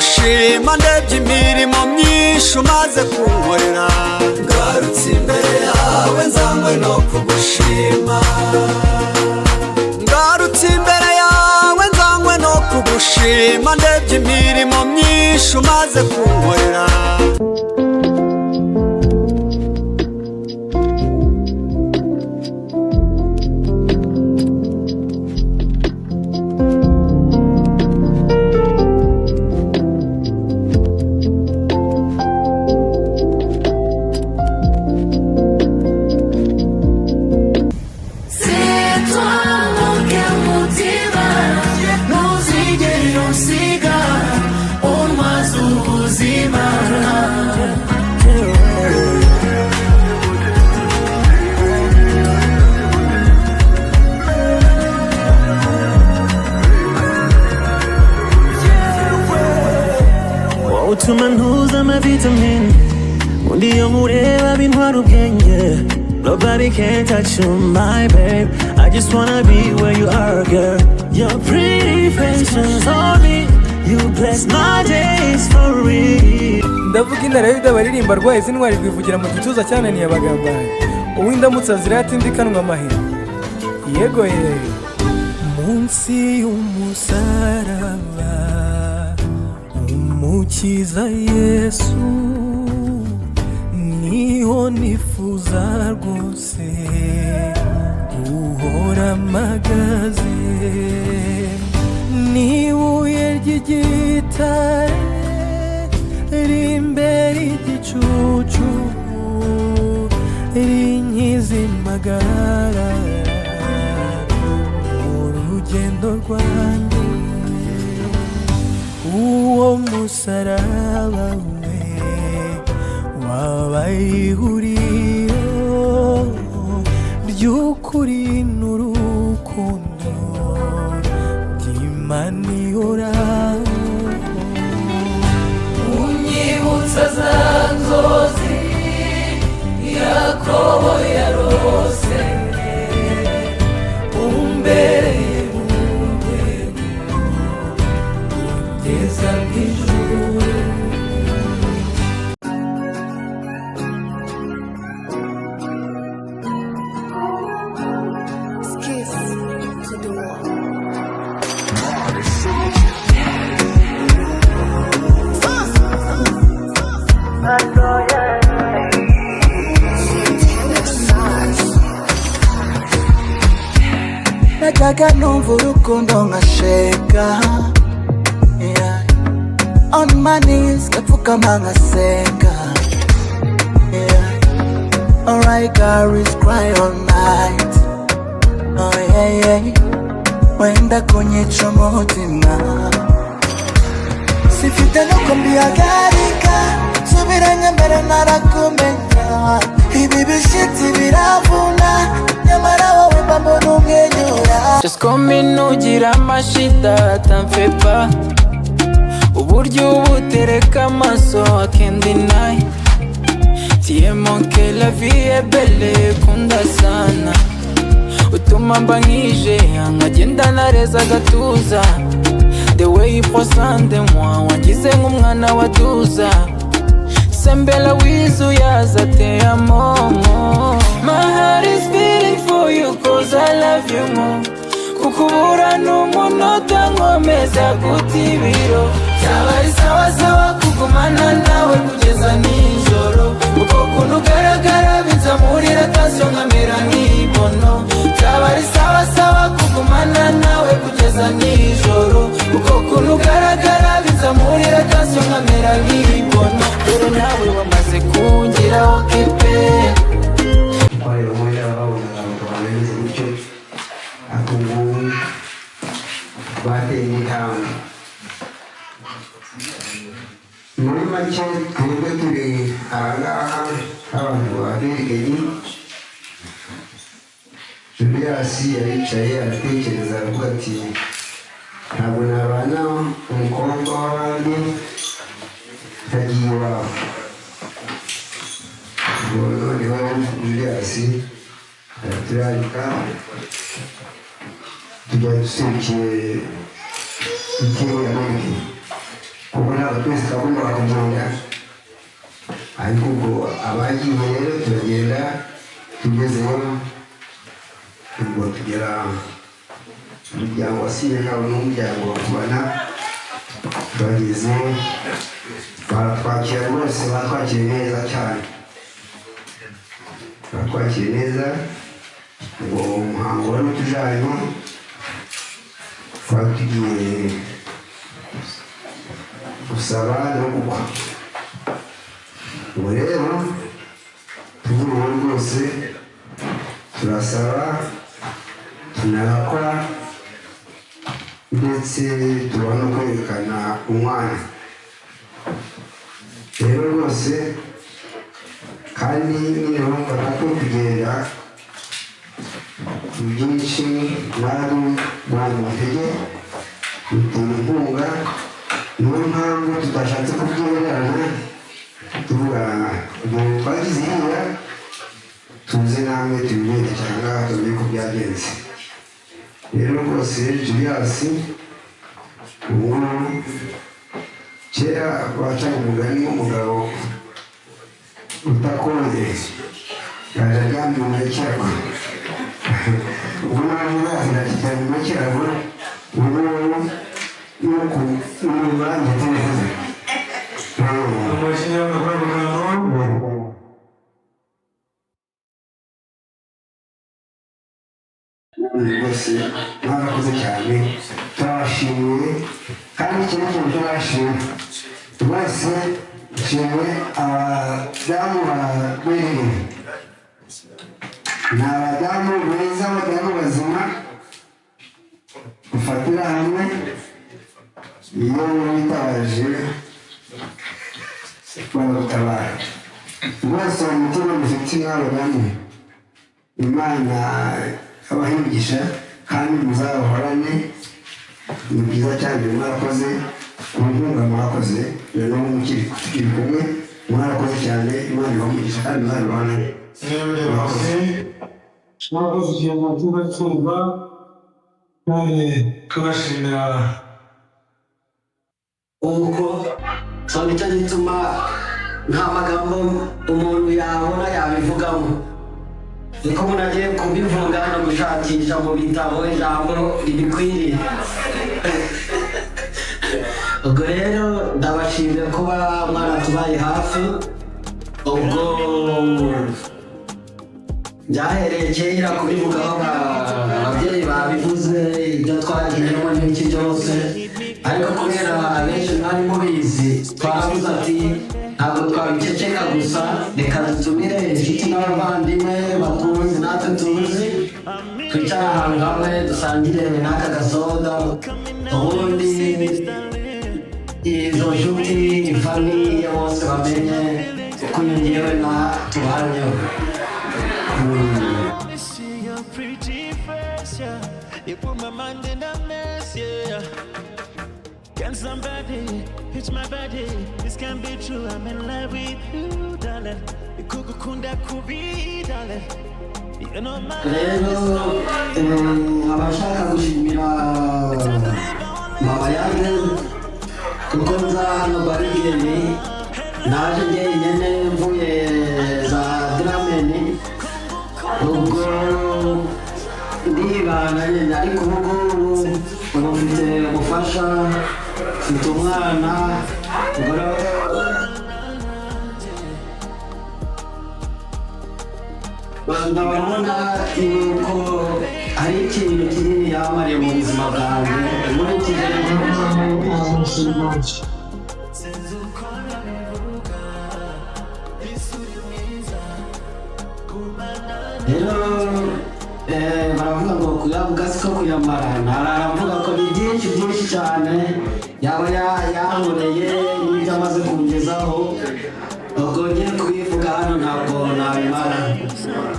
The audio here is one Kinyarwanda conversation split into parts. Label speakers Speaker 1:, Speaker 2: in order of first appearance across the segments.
Speaker 1: Kugushima ndebye imirimo myinshi umaze kunkorera. Ngarutse imbere yawe nzanywe no kugushima. Ngarutse imbere yawe nzanywe no kugushima, ndebye imirimo myinshi umaze kunkorera.
Speaker 2: C'est toi mon cœur mutima, ntuzigere unsiga, untwaza ubuzima.
Speaker 3: Wowe utuma ntuza amavitamine, undi iyo nkureba bintwara ubwenge. Nobody can touch you, my babe. I just wanna be where you are, girl. Your pretty face is on me. You bless my days for real.
Speaker 4: Ndavuga intara y'Uda baririmba rwaye iz'intwari, rwivugira mu gituza cyananiye abagambanyi, uw'indamutsa ziratindikanwa amahina. Yego ye, munsi y'umusaraba Umukiza Yesu, niho nifuza rwose guhora mpagaze, n'ibuye ry'igitare rimbera igicucu, rinkiza impagarara mu rugendo rwanjye. Uwo musaraba we wabaye ihuriro ry'ukuri n'urukundo by'Imana ihoraho.
Speaker 2: Unyibutsa za nzozi Yakobo yarose, umbereye mu rwego ungeza mu ijuru.
Speaker 5: Kiss to the wall. Santana Sauce.
Speaker 6: Najyaga numva urukundo nkasheka, yeah. On my knees ngapfukama nkasenga, yeah. Alright girl is cry all night, oh yeah. Wenda kunyica umutima, sifite nuko mbihagarika. Subiranye mbere narakumenya, ibi bishitsi biravuna, nyamara wowe mba mbona umwenyura.
Speaker 2: Just call me nugira amashida, t'en fais pas. Uburyo ubutereka amaso, I can't deny. Tu manque, la vie est belle, kunda sana. Utuma mba nkije, nkagenda nareza agatuza. The way you prends soin de moi, wangize nk'umwana wa duza. Sembela wizuyaza te amo. My heart is beating for you 'cause I love you more. Kukubura n'umunota nkomeza guta ibiro. Byaba ari sawa sawa kugumana nawe kugeza nijoro. Uko kuntu ugaragara binzamurira tension nkamera nk'ibono. Byaba ari sawa sawa kugumana nawe kugeza nijoro. Uko kuntu ugaragara binzamurira tension nkamera nk'ibono. Dore nawe wamaze kungiraho kipe.
Speaker 7: Twareba wenda babonaga abagabo bameze gutyo, ariko ubu bateye intambwe. Muri make, twebwe turi ahangaha abantu ba Birigeni. Julius yaricaye aratekereza, aravuga ati: "Ntabwo nabana umukobwa w'abandi ntagiye iwabo." Ubwo noneho Julius araturarika, tujya duserukiye iteraniro. Kuko ntabwo twese twagombaga kugenda, ariko ubwo abagiye rero turagenda. Tugezeho ubwo tugera umuryango wa Sinyangabo n'umuryango wa Kubana. Turageze baratwakira rwose, batwakiriye neza cyane, batwakiriye neza. Ngo umuhango wari utujyanyemo, twari tugiye gusaba no gukwa. Ubu rero tuvuye rwose turasaba, tunarakora, ndetse tuba no kwerekana umwana rero rwose. Kandi nyine urumva natwe kugenda byinshi mwari mu ntege dutera inkunga, niyo mpamvu tutashatse kubyihererana, tuvuga ngo twagize iriya tuze namwe tubibereke cyangwa tumenye uko byagenze. Rero rwose Julius, ubu ngubu kera bacaga umugani w'umugabo utakonje yaje aryamye mu kirago. Ubu nawe Julius ndakiryamye mu kirago ubu ngubu, nuko n'urubanza neza.
Speaker 4: Amashyi y'abagabo.
Speaker 7: Rwose mwarakoze cyane, turabashimiye. Kandi ikindi kintu turabashimiye rwose, nshimiye abadamu babereye, ni abadamu beza, abadamu bazima dufatira hamwe. Iyo witabaje baragutabara rwose. Umutima mufite mw'abadamu, Imana abahe imigisha kandi muzabahorane. Ni byiza cyane, mwarakoze ku nkunga, mwakoze na n'ubu mukiri tukiri kumwe. Mwarakoze cyane, Imana ibahe umugisha kandi muzabahorane.
Speaker 4: Murakoze, mwakoze ikintu cyiza cyumva, kandi tubashimira.
Speaker 8: Uko so nicyo gituma nta magambo umuntu yabona yabivugamo, niko umuntu agiye kubivuga no gushakisha mu bitabo ijambo ribikwiriye. Ubwo rero ndabashimiye kuba mwaratubaye hafi. Ubwo byahereye kera kubivugaho, ababyeyi babivuze, ibyo twagiyemo n'ibiki byose, ariko kubera abenshi mwari mubizi, twaravuze ati ntabwo twabiceceka gusa, reka dutumire inshuti n'abavandimwe batuzi natwe tuzi, twicare ahantu hamwe dusangire n'aka gasoda, ubundi izo nshuti, ifamille bose bamenye ukuntu ngewe na tubanyeho.
Speaker 3: See your pretty face, yeah. You put my mind in a mess, yeah. Can somebody hit my body? This can't be true. I'm in love with you, darling. Kukukunda kubi, darling. You know my
Speaker 8: Rero abashaka gushimira mama yanjye, kuko nza hano Barigeni naje njyenyine mvuye za Drammen, ubwo ndibana nyine, ariko ubu ngubu ubu mfite umufasha, mfite umwana. Ubwo rero ndabona yuko hari ikintu kinini yamariye mu buzima bwanjye nkurikije.
Speaker 3: Sinzi uko nabivuga, isuri mwiza kumana.
Speaker 8: Rero baravuga ngo kuyavuga siko kuyamara. Ntarara mvuga ko ni byinshi byinshi cyane yaba yankoreye n'ibyo amaze kungezaho. Ubwo ngiye kubivuga hano ntabwo nabimara.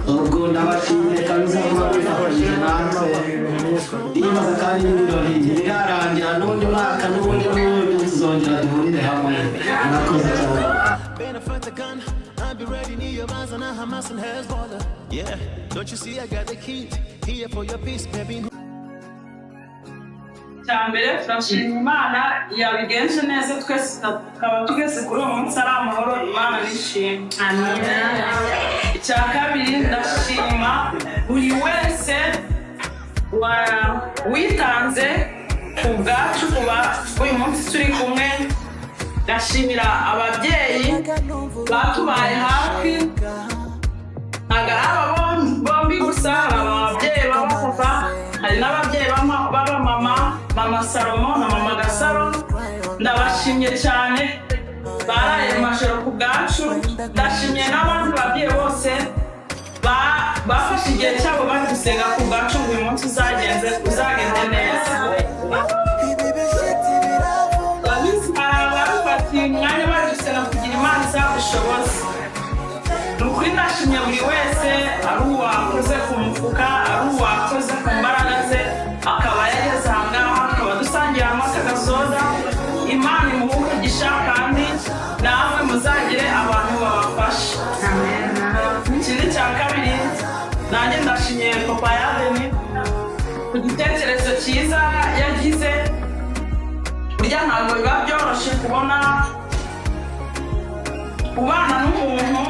Speaker 8: Ubwo ndabashimiye kabisa kuba bifatanyije natwe. Ndibaza kandi n'ibirori ntibirarangira, n'undi mwaka n'ubundi n'ubundi tuzongera duhurire hamwe. Murakoze cyane.
Speaker 3: Better fight a gun, I'll be ready near your eyes and Hamas and Hezbollah. Yeah, don't you see I got the heat here for your peace, baby?
Speaker 9: Cya Icya mbere, turashima Imana yabigenje neza, twese tukaba tugeze kuri uwo munsi ari amahoro. Imana nishimwe. Icya kabiri, ndashima buri wese witanze ku bwacu kuba uyu munsi turi kumwe. Ndashimira ababyeyi batubaye hafi. Ntabwo ari aba bombi gusa, hari ababyeyi b'abapapa, hari n'ababyeyi b'abamama, Mama Salomo na Mama Gasaro. Ndabashimye cyane, baraye mu majoro ku bwacu. Ndashimye n'abandi babyeyi bose bafashe igihe cyabo bari gusenga ku bwacu ngo uyu munsi uzagende neza. Hari ababifatiye umwanya bari gusenga kugira Imana izabishoboze. Ni ukuri, ndashimye buri wese, ari uwakoze ku mufuka, ari uwakoze ku mbaraga ze, akaba yageze aha ngaha, tukaba dusangira hamwe aka gasoda. Imana imuhe umugisha, kandi namwe muzagire abantu babafasha. Ikindi cya kabiri, nanjye ndashimiye papa Yadeni ku gitekerezo cyiza yagize. Burya ntabwo biba byoroshye kubona ubana n'umuntu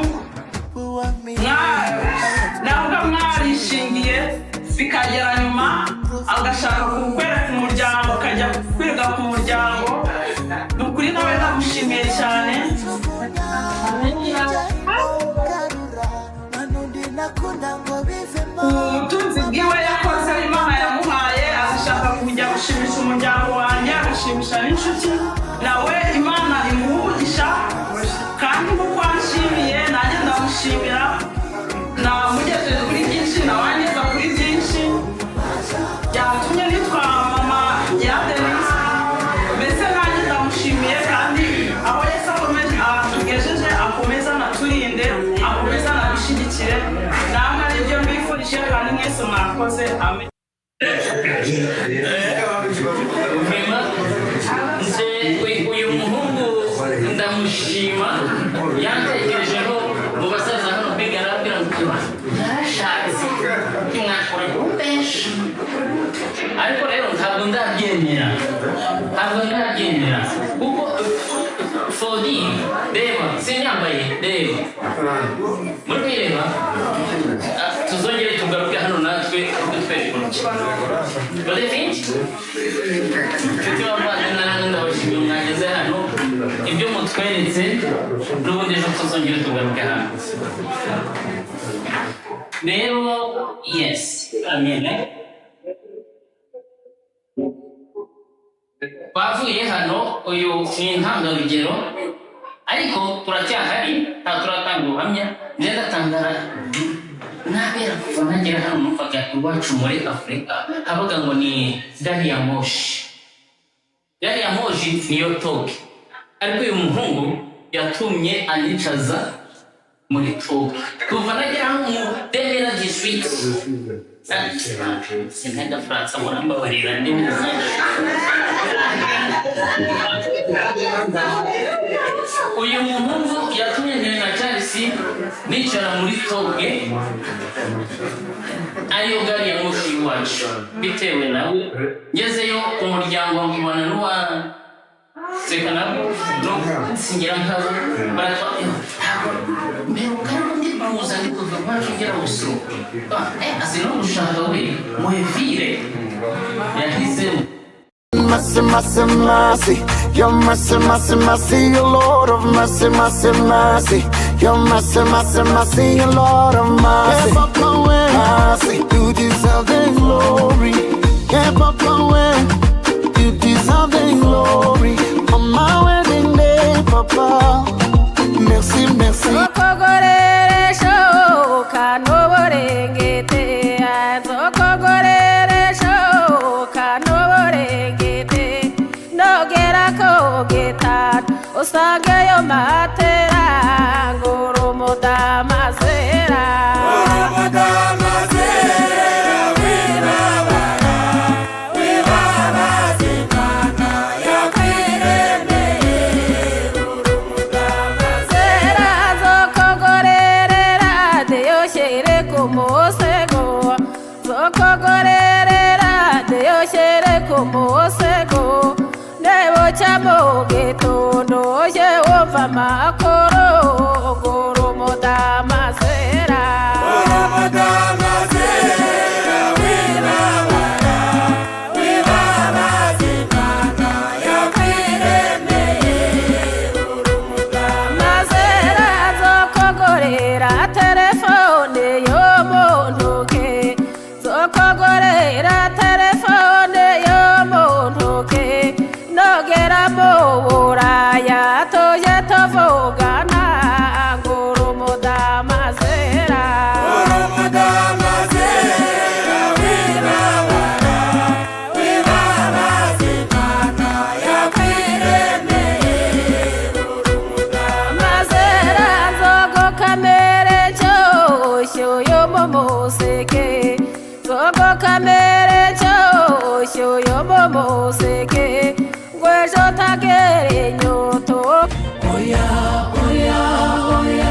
Speaker 9: navuga mwarishingiye, bikagera nyuma agashaka kukwereka umuryango, ukajya kwiga ku muryango. Ni ukuri, nawe ndamushimiye cyane. Ubutunzi bwiwe yakoze, Imana yamuhaye, agashaka kujya gushimisha umuryango wanjye, agashimisha n'inshuti, nawe Imana imuha umugisha. Kandi nk'uko anshimiye, nanjye ndamushimira. Namugejeje kuri byinshi, nawe angeza kuri byinshi. Byatumye nitwa Mama ya Denise. Mbese nanjye ndamushimiye, kandi aho Yesu akomeje atugejeje, akomeza anaturinde, akomeza anabishyigikire. Namwe aribyo mbifurije, kandi mwese mwakoze. Amen.
Speaker 10: Vraiment, nze uyu muhungu ndamushima, yantekerejeho mu basaza hano. Mbega arabwira ngo narashatse, ntimwakora benshi, ariko rero ntabwo ndabyemera, ntabwo ndabyemera, kuko fodi, reba, sinyambaye, reba, muri kuyireba. Ah, tuzongere tugaruke hano natwe kutwereka urukino. Josephine, nshuti bavandimwe, namwe ndabashimiye mwageze hano, ibyo mutweretse. N'ubundi ejo tuzongere tugaruke hano rero. Yes, amen. Twavuye hano, uyu ni intangarugero, ariko turacyahari, nta turatanga ubuhamya. Njye ndatangara nabera kuva nagera hano, numvaga iwacu muri Afurika habaga ngo ni gari ya moshi, gari ya moshi niyo toke, ariko uyu muhungu yatumye anyicaza muri toke kuva nagera hano mu 2018. Sinajya Faransa, murambabarira, ndimi. Uyu muhungu yatumye njye na Charles nicara muri toke, ariyo gari ya moshi iwacu. Bitewe nawe, ngezeyo umuryango nkubona n'uwa seka nabo no singira nkabo baratwa. Ntabwo mperuka ndi kuza, ndi kuva iwacu ngera Busoro. Azi no gushaka we muhevire yahisemo.
Speaker 6: Mercy, mercy, mercy. Your mercy, mercy, mercy, your Lord of mercy, mercy, mercy. Your mercy, mercy, mercy, your Lord of mercy. Mercy, you deserve the glory. Yeah, Papa, when you deserve the glory. On my wedding day, Papa. Merci, merci.
Speaker 11: Nzokogoreresho kanoborengete, nzokogoreresho kanoborengete, nogera kogeta usangeyo matera ngurumudamasera. Zera zokogorerera deyoshere ku musego, zokogorerera radiyo shyere ku musego, nebucya mu gitondo ujye wumva amakuru. Ngura umudamasera,
Speaker 6: Umudamasera wibabara, wibabaza Imana yakwiremeye.
Speaker 11: Mazera zokogorera telefone yo mu ntoke, zokogorera telefone yo mu ntoke, nogera mu Buraya tuje tuvugana. Ngura umudamasera,
Speaker 6: Umudamasera wibabara, wibabaza Imana yakwiremeye.
Speaker 11: Mazera nzogo kamere cyosho yo mu museke, nzogo kamere cyosho yo mu museke, ngwejo tagere nyoto.
Speaker 2: Oya, oya, oya.